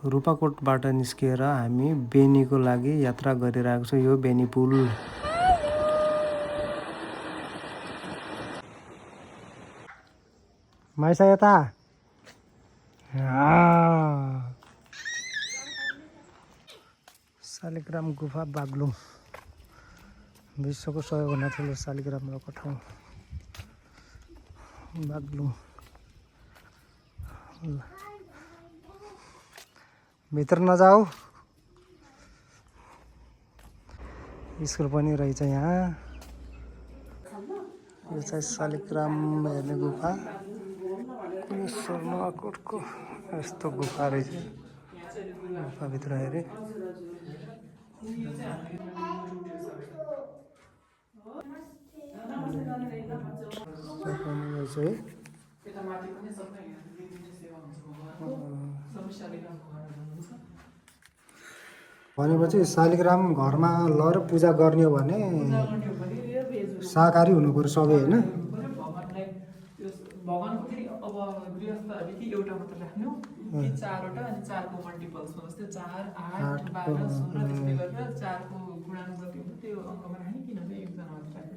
रूपाकोटबाट निस्किएर हामी बेनीको लागि यात्रा गरिरहेको छौँ। यो बेनी पुल माइसा यता शालिग्राम गुफा बागलुङ विश्वको सबैभन्दा ठुलो शालिग्राम रहेको ठाउँ बागलुङ। भित्र नजाऊ, स्कुल पनि रहेछ यहाँ। यो चाहिँ शालिग्राम हेर्ने गुफा नुवाकोटको यस्तो गुफा रहेछ। गुफाभित्र हेरेँ भनेपछि शालिग्राम घरमा लगेर पूजा गर्ने हो भने शाकाहारी हुनु पर्यो सबै होइन। भगवानको फेरि अब गृहस्थहरूले कि एउटा मात्र राख्नु कि चारवटा अनि चारको मल्टिपल्समा जस्तै 4, 8, 12, 16 त्यसले गरेर 4को गुणन जति हुन्छ त्यो अङ्कमा राख्ने। किनभने एकजना मात्र राख्ने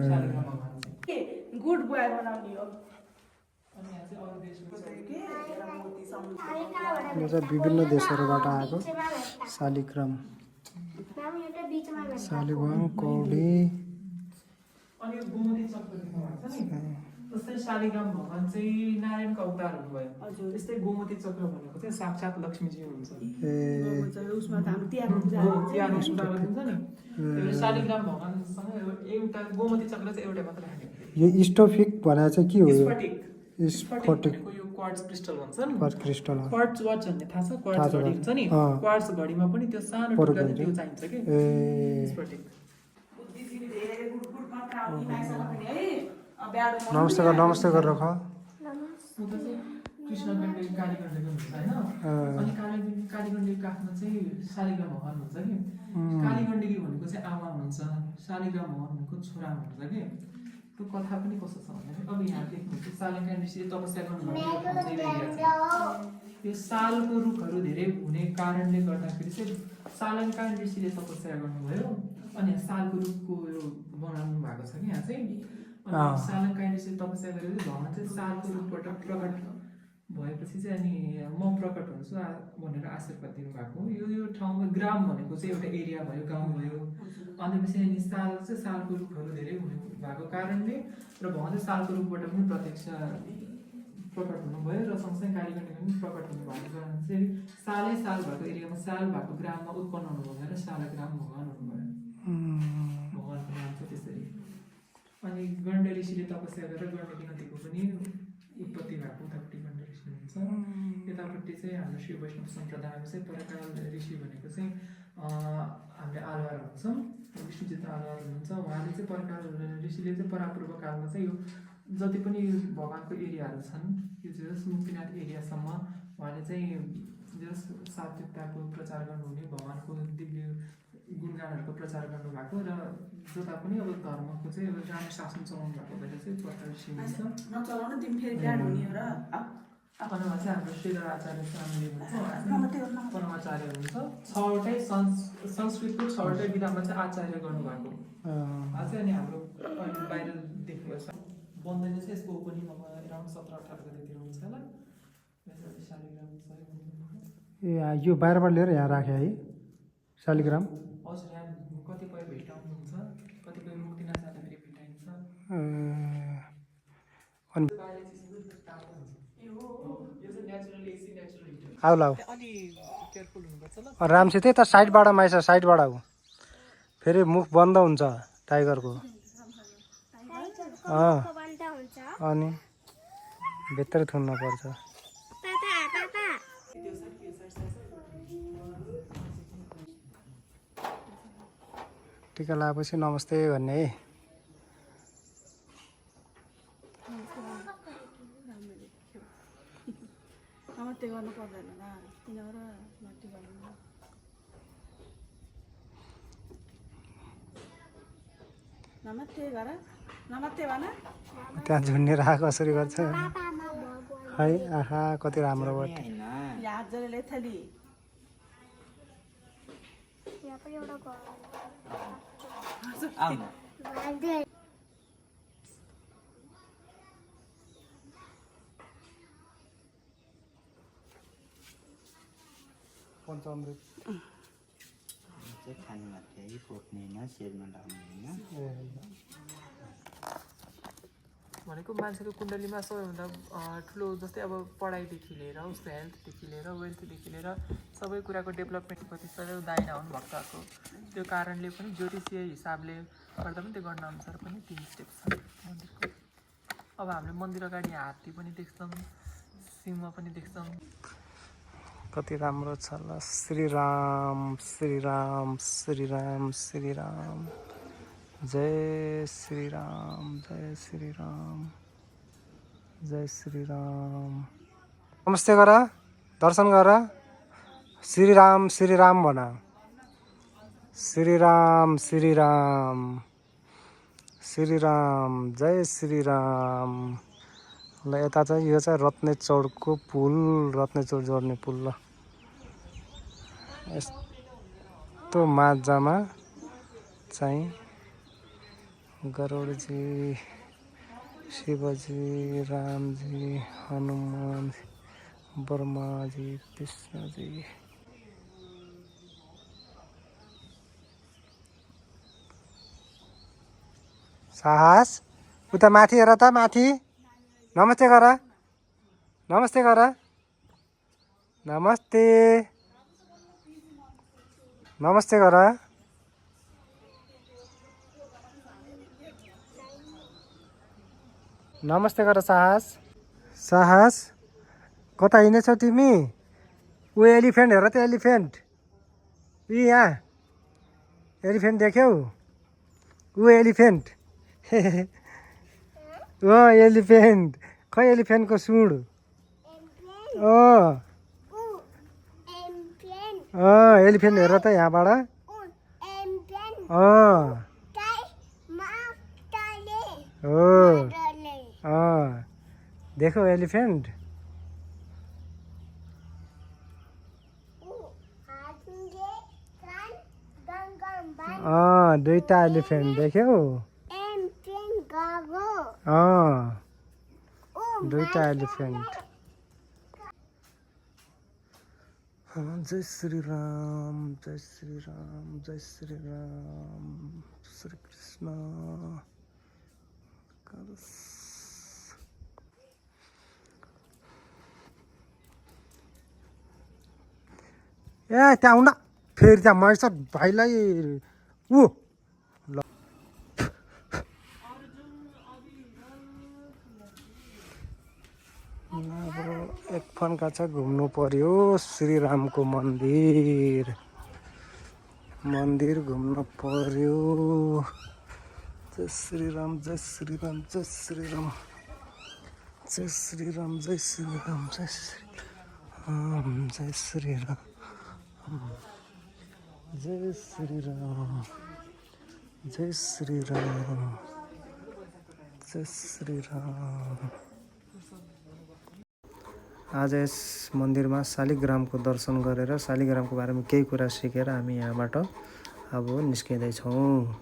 शालिग्राम भगवान चाहिँ गुड बोय बनाउने हो। अनि यहाँ चाहिँ अरू देशको विभिन्न देशहरूबाट आएको शालिग्राम कौडी अनि गोमती चक्र देख्नुहुन्छ नि। जस्तै शालिग्राम भगवान चाहिँ नारायणको अवतार हुनुभयो। हजुर, त्यस्तै गोमती चक्र भनेको चाहिँ साक्षात लक्ष्मीजी हुनुहुन्छ। शालिग्राम भगवानसँग एउटा गोमती चक्र चाहिँ एउटा मात्र राख्ने। यो स्टोफिक भनेर चाहिँ के हो? स्फटिक यो क्वार्ट्ज क्रिस्टल भन्छ नि। क्रिस्टल क्वार्ट्ज वाच भन्ने थाहा छ? क्वार्ट्ज घडी हुन्छ नि, क्वार्ट्ज घडीमा पनि त्यो सानो टुक्रा चाहिँ त्यो चाहिन्छ कि स्फटिक। नमस्ते गरेर ख कृष्ण गण्डकी कालीगण्डकी हुन्छ होइन। अनि कालीगण्डकीको आफ्नो चाहिँ शालिग्राम भगवान हुन्छ कि। कालीगण्डकी भनेको चाहिँ आमा हुन्छ, शालिग्राम भगवान भनेको छोरा हुन्छ कि। त्यो कथा पनि कस्तो छ भन्दाखेरि अब यहाँ देख्नुहुन्छ शालिग्राम ऋषिले तपस्या गर्नुभएको यो सालको रुखहरू धेरै हुने कारणले गर्दाखेरि चाहिँ शालिग्राम ऋषिले तपस्या गर्नुभयो। अनि सालको रुखको यो बनाउनु भएको छ कि यहाँ चाहिँ। शालिग्राम ऋषिले तपस्या गरेपछि भगवान चाहिँ सालको रुखबाट प्रकट भएपछि चाहिँ अनि म प्रकट हुन्छु भनेर आशीर्वाद दिनुभएको। यो ठाउँमा ग्राम भनेको चाहिँ एउटा एरिया भयो, गाउँ भयो। भनेपछि अनि साल चाहिँ सालको रुखहरू धेरै हुने भएको कारणले र भगवान चाहिँ सालको रुखबाट पनि प्रत्यक्ष प्रकट हुनुभयो र सँगसँगै कालीगण्डकी पनि प्रकट हुनुभएको कारण चाहिँ साल भएको एरियामा साल भएको ग्राममा उत्पन्न हुनुभयो र शालिग्राम भगवान हुनुभयो। भगवानको नाम चाहिँ त्यसरी। अनि गण्ड ऋषिले तपस्या गरेर गण्डकी नदीको पनि उत्पत्ति भएको उतापट्टि गण्ड ऋषि हुन्छ। यतापट्टि चाहिँ हाम्रो शिव वैष्णव सम्प्रदायमा चाहिँ परकाल ऋषि भनेको चाहिँ हामीले आलवार भन्छौँ। विष्णुजी त आलवार हुनुहुन्छ। उहाँले चाहिँ परकाल ऋषिले चाहिँ परापूर्व कालमा चाहिँ यो जति पनि भगवानको एरियाहरू छन् यो जस मुक्तिनाथ एरियासम्म उहाँले चाहिँ जस सात्विकताको प्रचार गर्नुहुने, भगवानको दिव्य गुणगानहरूको प्रचार गर्नुभएको र जता पनि अब धर्मको चाहिँ अब राम्रो शासन चलाउनु भएको भएर चाहिँ परकाल ऋषि हुन्छ। पनमा चाहिँ हाम्रो श्रीधर आचार्य स्वामीले भन्छ परमाचार्य हुन्छ। 6वटै संस्कृतको 6वटै विधामा चाहिँ आचार्य गर्नुभएको चाहिँ। अनि हाम्रो बाहिर देख्नुभयो बन्दैले चाहिँ यसको ओपनिङ अब अराउन्ड 17-18 गतितिर हुन्छ होला। शालिग्राम यो बाहिरबाट लिएर यहाँ राखे है शालिग्राम। हजुर, यहाँ कतिपय भेटाउनुहुन्छ, कतिपय मुक्तिनाथ जाँदाखेरि भेटाइन्छ। आऊ रामसित त साइडबाट माइसा साइडबाट आऊ। फेरि मुख बन्द हुन्छ टाइगरको। अनि भित्र थुन्न पर्छ। टिका लगाएपछि नमस्ते भन्ने है। नमस्ते गर्नु पर्दैन ना किनभने नमस्ते गर्नु नमस्ते गर नमस्ते भन। त्यहाँ झुन्डेर आएको कसरी गर्छ है। आहा कति राम्रो भयो। याद जले थली यहाँ पनि एउटा घर आउनु पञ्चामृत चाहिँ खानु मात्रै पोख्ने होइन सेलमा लाउने होइन भनेको मान्छेको कुण्डलीमा सबैभन्दा ठुलो जस्तै अब पढाइदेखि लिएर उसको हेल्थदेखि लिएर वेल्थदेखि लिएर सबै कुराको डेभलपमेन्टप्रति सदैव दाहिना हुनु भक्तहरूको त्यो कारणले पनि ज्योतिषीय हिसाबले गर्दा पनि त्यो गर्नअनुसार पनि 3 स्टेप छ मन्दिरको। अब हामीले मन्दिर अगाडि हात्ती पनि देख्छौँ, सिंह पनि देख्छौँ। कति राम्रो छ ल। श्रीराम श्रीराम श्रीराम श्रीराम जय श्रीराम जय श्रीराम जय श्रीराम। नमस्ते गर, दर्शन गर। श्रीराम श्रीराम भन। श्रीराम श्रीराम श्रीराम जय श्रीराम। ल यता चाहिँ यो चाहिँ रत्नेचौरको पुल, रत्नेचौर जोड्ने पुल। ल यस्तो माझ्जामा चाहिँ गरुडजी, शिवजी, रामजी, हनुमान, ब्रह्माजी, विष्णुजी। साहस उता माथि हेर त, माथि। नमस्ते गर, नमस्ते गर, नमस्ते नमस्ते गर। नमस्ते गर साहस। साहस कता हिँडेछौ तिमी? ऊ एलिफेन्ट हेर त, एलिफेन्ट। यहाँ एलिफेन्ट देख्यौ? ऊ एलिफेन्ट एलिफेन्ट। खै एलिफेन्टको सुँड। एलिफेन्ट हेर त यहाँबाट। देखो एलिफेन्ट। दुईटा एलिफेन्ट देख्यौ? दुईटा एलिफेन्ट। जय श्री राम जय श्री राम जय श्री राम। श्री कृष्ण। ए त्यहाँ हुन फेरि त्यहाँ महेश्वर भाइलाई ऊ ल। अब एक फन्का चाहिँ घुम्नु पर्यो श्रीरामको मन्दिर। मन्दिर घुम्नु पर्यो। जय श्रीराम जय श्रीराम जय श्रीराम जय श्रीराम जय श्रीराम जय श्रीराम जय श्रीराम जय श्रीराम जय श्रीराम जय श्रीराम। आज यस मन्दिरमा शालिग्रामको दर्शन गरेर शालिग्रामको बारेमा केही कुरा सिकेर हामी यहाँबाट अब निस्किँदैछौँ।